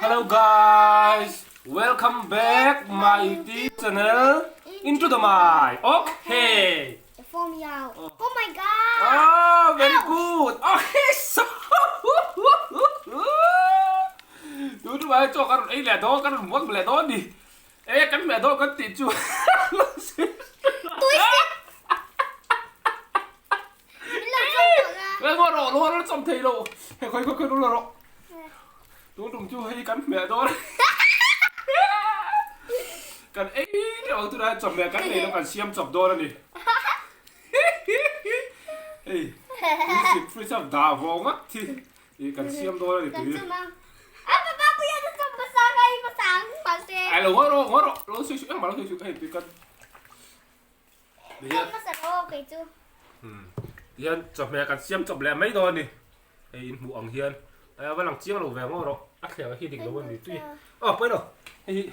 Hello guys, welcome back my YouTube channel Into the My. Okay. The form yao. Oh my god. Oh, very good. Okay, so Tu tu mai cho kan ei leh dawn kan rawn muang leh dawn ni. E kan meh dawn kan tih chu. Tui sek. Min lo chawm tawh la. Ngai ngaw rawh, lo lo chawm thei lo. Hei khawi khawi khawi lo rawh. Tun tum chu hei kan hmeh dawn. Kan ei deuh ang tunah chawhmeh kan nei lo kan siam chawp dawn a ni. Hei tui sik fridge a dah vawh ngawt hi ih kan siam dawn a ni tui. Ai lo ngaw rawh ngaw rawh lo sawi suh engmah lo sawi suh hei tui kan Tihian chawhmeh kan siam chawp leh mai dawn a ni. Hei in hmuh ang hian a va lang chiang lo ve ngaw rawh a thleng hi dik lo a ni tui aw pawi lo hei hi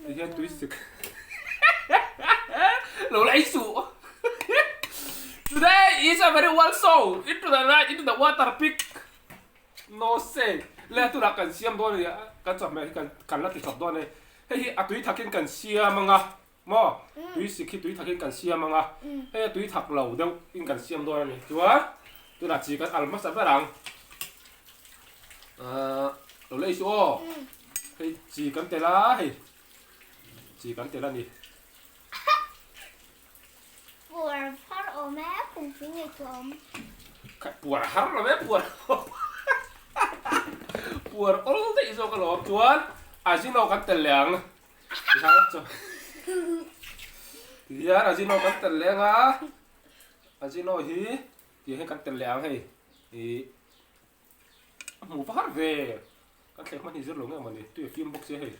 tihian tui sik lo la ei suh Today is a very well show into the night into the water pic no say le tunah kan siam dawn a ni a kan chawhmeh hi kan kan la ti chawp dawn a ni hei hi a tui thakin kan siam ang a Maw? Tui sik hi tui thakin kan siam ang a, hei a tui thak lo deuh in kan siam dawn a ni. Chuan tunah chi kan al hmasa ber ang. Ahh lo lei suh aw. Hei chi kan tel a hei chi kan tel a ni. Puar har awm e, pumpi ngei chu awm. Puar har lo e, puar puar awl daih zawk alawm. Chuan Ajino kan tel leh ang. Tihian Ajino kan tel leh anga Ajino hi tih hian kan tel leh ang hei ih a hmuh var ve kan thleng hman hi zir lo nge mawni tui a fim bawk sia hei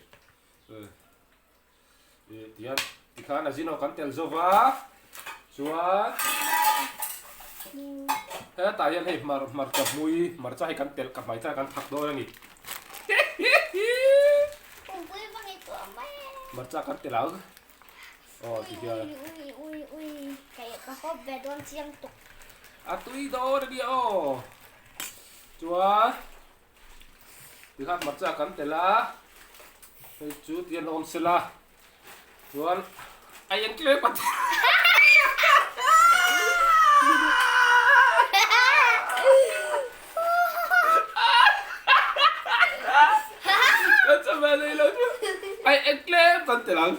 ih tihian tikhan Ajino kan tel zo va chuan hetah hian hei hmar hmarcha hmui hmarcha hei kan telh ka hmai chuan kan thak dawn a ni. Hmarcha kan telh ang aw ti hian a tui dawn a nia aw chuan tikhan hmarcha kan telh a hei chu tihian a awm sela chuan a eng tlem a Kan chawhmeh nei lo chu ai eng tlem kan tel ang.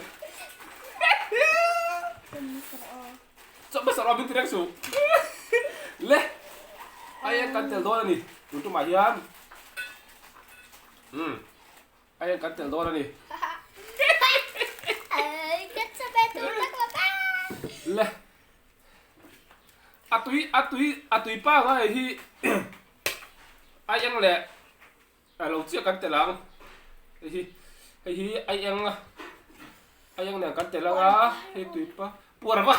Chawhmeh sarh min ti reng suh. Le ai eng kan tel dawn a ni tun tumah hian. Umm. A en kan tel dawn a ni. Le. A tui a tui a tui pa ngai hi a eng leh a lo chiah kan tel ang. Hei hi hei hi a eng a eng nen kan tel ang a hei tui pa puar va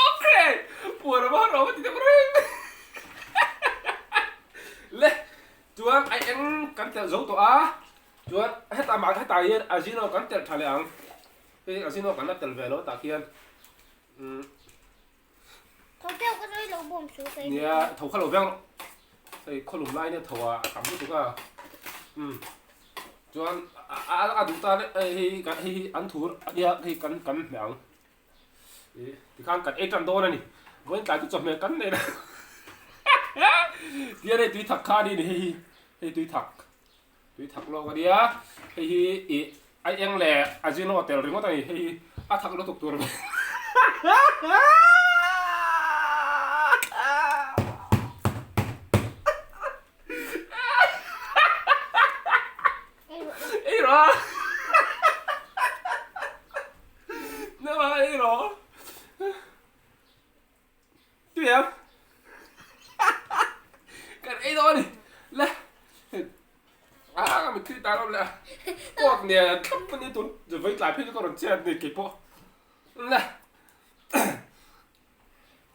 Okay puar va ro ti deuh reng. Le chuan a eng kan telh zo tawh a chuan hetah mah hetah hian Ajino kan telh tha leh ang hei Ajino kan la telh ve lo tah khian umm Tho deuh ka sawi lo bawm chu kei Nia tho kha lo veng rawh hei khawlum lai nia tho a a tam lutuk a umm chuan a a duh tan hei hei hei hi an thur ania hei kan kan hmeh ang. Ih tikhan kan ei tan dawn a ni. Vawiin tlai chu chawhmeh kan nei lo. Tian hei tui thak kha a ni ni hei hi hei tui thak tui thak lawk a nia hei hi ih a eng leh a zino a tel ringawt a ni hei hi a thak lutuk tur a ni. Ei rawh a. Nama ei rawh. Tui em? Kan ei dawn a ni. Le. Ah, mit tui ta rawh le. Kawt nen thlap a ni tun. Vawi tlai phei chu ka rawn chet ni kei pawh. Le.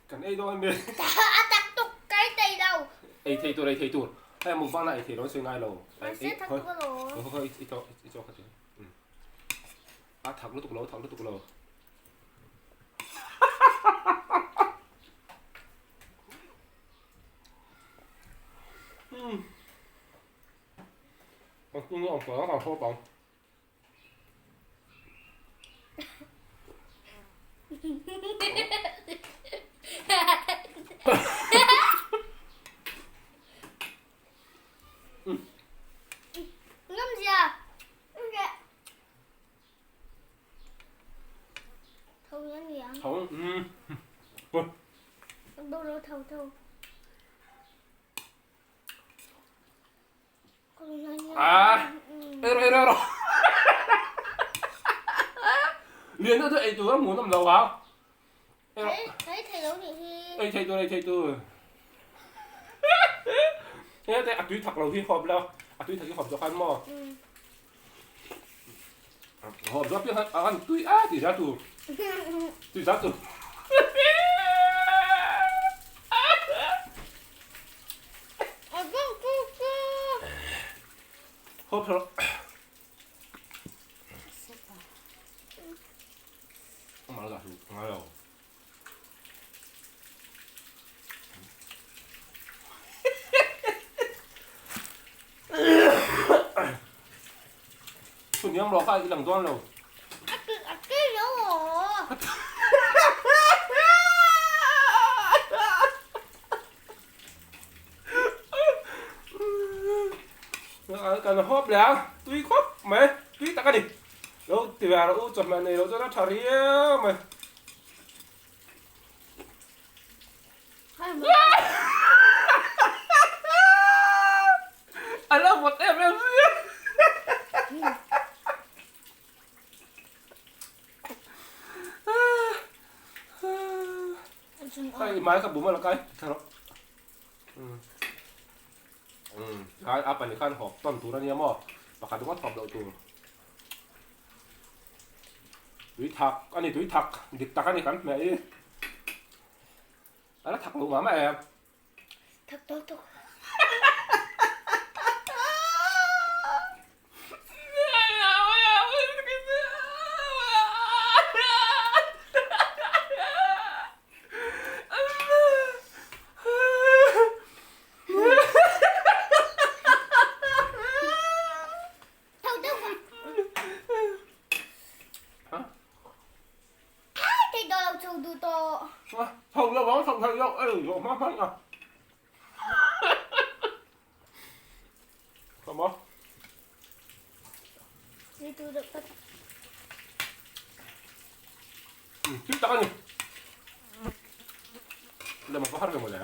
Kan ei dawn a ni. A tak tuk kai thei lo. Ei thei tur, ei thei tur. Hei mukbang na ei thei lo sawi ngai lo. Mahse thak tuk a lo. Khawi khawi i chaw i chaw kha chu. A thak lutuk lo, thak lutuk lo. Tung awm tawh ang kan hawp ang. Ngâm gì à? Tho um. Ah! Ei rawh ei rawh ei rawh. Lian deuh deuh ei tur a hmuh nawm lo ang. Ei rawh. Ei thei lo nih hi. Ei thei tur ei thei tur. Hei te a tui thak lo hi hawp lo. A tui thak hi hawp zawk khan maw. Hawp zawk piang khan an tui a ti za tur. Tui za tur. Hawp rawh. Amah lah hi ngai lo. Chhun rawh kha i lang dawn lo. A tui lo aw. Kan hawp leh a, tui khawp mai, tui tak a ni. Lo ti ve rawh u, chawhmeh nei loh chuan a tha riau mai. A lo vawt em em zui a. Kai mai ka bum a la kai tha rawh. Kai a pahnih khan hawp tawn tur a nia maw pakhat ringawt hawp loh tur. Tui thak a ni tui thak dik tak a ni kan hmeh hi. A la thak lo mah mah em. Thak tawk tawk. Thâu lo vang thâu thei lo ei zawh hma hman a. Come on. Tui tak a ni. Lem a va har ve mawle.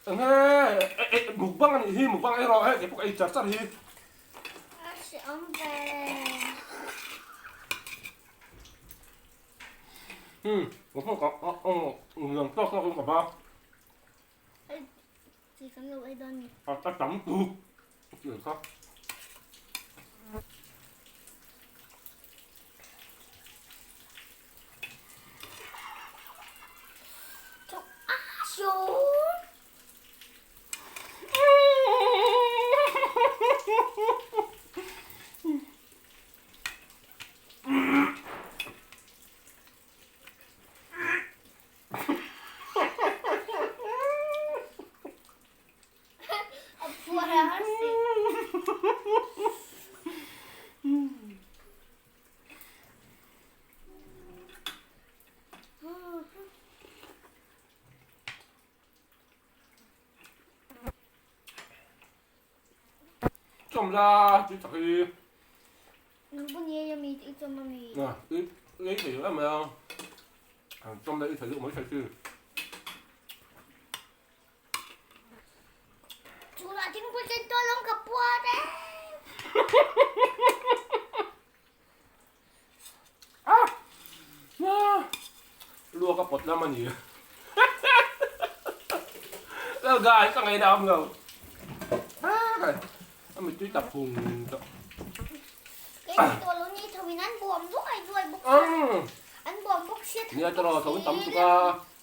Enge mukbang a nih hi mukbang ei rawh hei keipawh ka ei char char hi. A hreawm ve. Umm lian tawk tawk in ka ba. Chi kan lo ei dawn ni. A tam tuk a ti kha. Chawm la tui tak hi. Nang pawh ni ei ami i chawm ami. À i ei thei em mai a. Chawm la i thei deuh mai thei chi. Chula thingpui ken tawh lawng ka puar e. Ah! Ah! Luak a pawt lam a ni. Well guys, ka ngaihna awm lo. Ah, kai. A mittui ta phung tawh. Kei ni tawh lo ni tho in an bawm duai duai bawk sia. An bawm bawk sia Nia tawh tho in tam tuk a.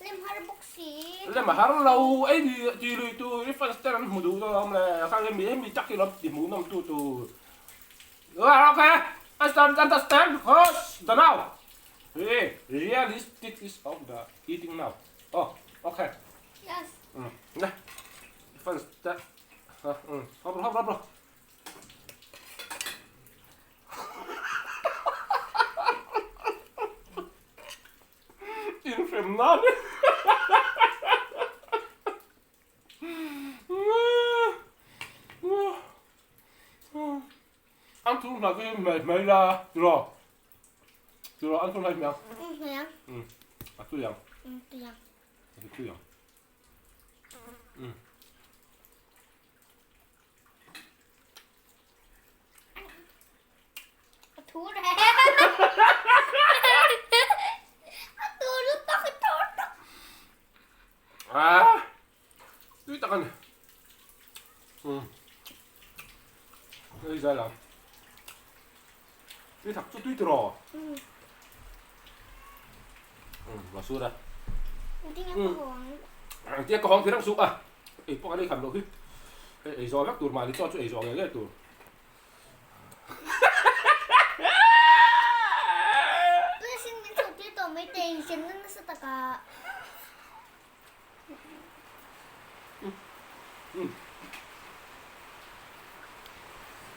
Lem har bawk si. Lem a har lo ei ti ti lui tu i fans ten an hmu duh zawk awm le. Khang hemi hemi tak hi lo ti hmuh nawm tu tur. Okay, I don't understand because the now. Hey, realistic is of the eating now. Oh, okay. Yes. Nè. Ta ha um hop hop hop hop. Inhrem nan. An thu hna khi mai mai la tiraw tiraw an thu hna hi hmiang. Hmiang. Um a tui ang. Um tui ang. A tui ang. Um. A thu reh. A tu lutuk a thu lutuk. Ah. Tui tak a ni. Um. Hei zai lam. Tui thak chu tui tiraw. Um. Um, va sur a. Engtin nge ka hawng? Engtin nge ka hawng thei reng suh a. Ei pawh kan ei kham loh hi. Hei ei zawh vek tur mahni chaw chu ei zawh ngei ngei tur. Tui sin min chho tir tawh mai te in hremna nasa taka.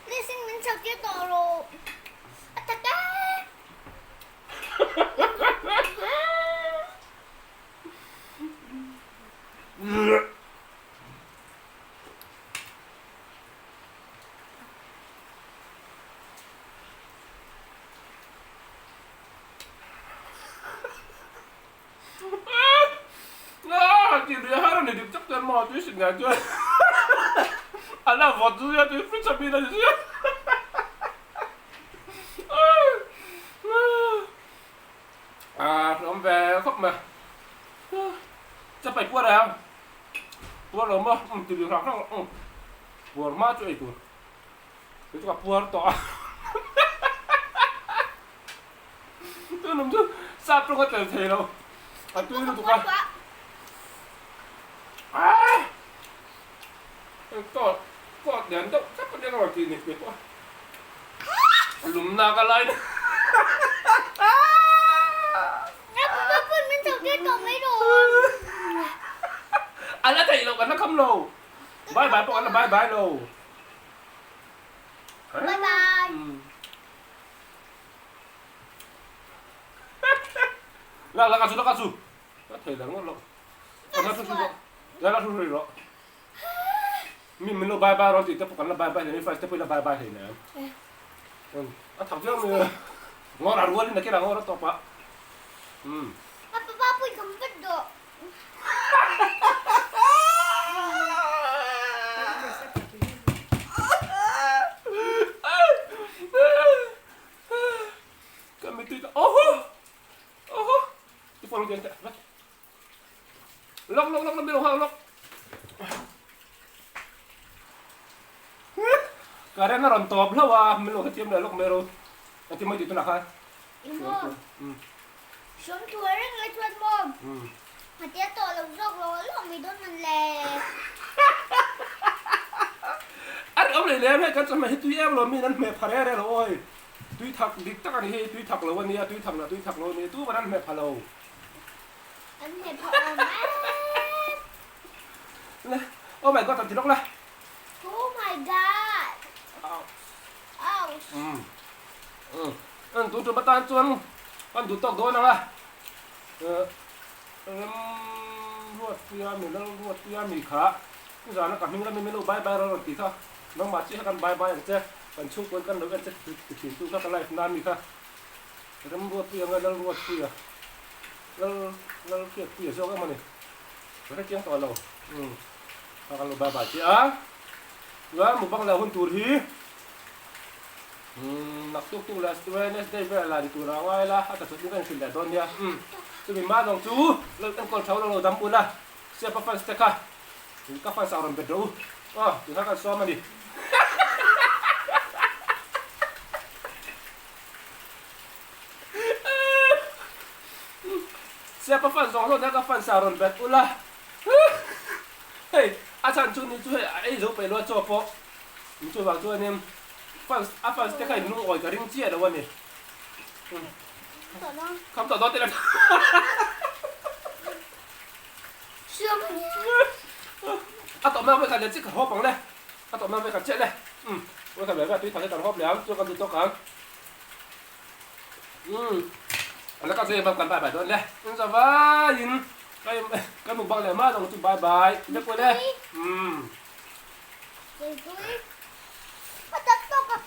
Tui sin min chho tir tawh rawh. A tak e. Ti lui har a ni dik tak chuan maw tui hrilh ngai chuan a la vawt zui a tui fridge a mi la ni zui a a hlawm ve khawp mai chapai puar ang puar lo maw ti lui hrang hrang puar hma chu ei tur kei chu ka puar tawh a. Tunum chu sap tawng a tel thei lo a tui lutuk a. Aaa tawt tawt lian deuh thlap a nia ka rawn tih ni kei pawh lumna ka lai A la theih loh kan la kham lo bye bye pawh kan la bye bye lo. Bye bye. La la ka chu la ka chu. Ka thei la ngawt lo. Ka thu thu la la thu thu ro. Mi min lo bye bye ro ti te pawh kan la bye bye hle first te pawh la bye bye hle nem. A thak viau mai. Ngawr a rual in a kira ngawr a tawp a. Um. A papa pui kam vat dawh. Ka mittui ta oho oho ti phone ken teh vat lok lok lok lok hang lok current a rawn tawp hlauh a min lo hrethiam leh lawk mai ro a ti mai tih tunah khan Sawm thuai reng lai chuan maw a tia tawh lo zawk lo lo mai dawn man le. A ri awm leh lem hei kan chawhmeh hi tui em lo min an hmeh pha re re lo awi tui thak dik tak a ni hi tui thak lo a nia tui thak lah tui thak lo a nia tu man an hmeh pha lo. An hmeh pha awm em. Le oh my god an ti lawk la. Oh my god. Ouch. Umm. An tun tum atan chuan kan duh tawk dawn ang a, Remruatpuia mi Lalruatpuia mi kha nizana ka hming lama min lo bye bye rawn rawn tih kha nangmah chiah kha kan bye bye ang che, kan chhungkuan kan lo en che ti thin tu kha ka life nan mi kha Remruatpuia nge Lalruatpuia Lal Lalhriatpuia zawk em a ni ka hrechiang tawh lo umm kha kan lo bye bye chiah a, chuan mukbang leh hun tur hi. Umm naktuk tuk leh Wednesday velah ni tur a ngai la, a tachawt in ka inhrilh leh dawn nia. Umm chumi hma zawng chu lo enkawl tho lo lo dam ula, Siapa fans te kha ka fans ah rawn bet rawh u. Aw tihna kan sawm a ni. Siapa fans zawng zawng te ka fans ah rawn bet ula. Hei a chhan chu ni chu hei a ei zo peih lo a chaw pawh. Chuvang chuanin fans a fans te kha in lungawi ka ring chiah lo a ni. Kham tawh dawn teh la. A tawp nan vawikhat leh chiah ka hawp ang le. A tawp nan vawikhat chiah le. Umm vawikhat ve ve a tui thak hi kan hawp leh ang chuan kan duh tawk ang. Umm ala ka zai bak kan bye bye dawn le. In za vaiin ka ka mukbang leh mai ang chu bye bye vek ule. Umm. Tui tui. A tak tawk a.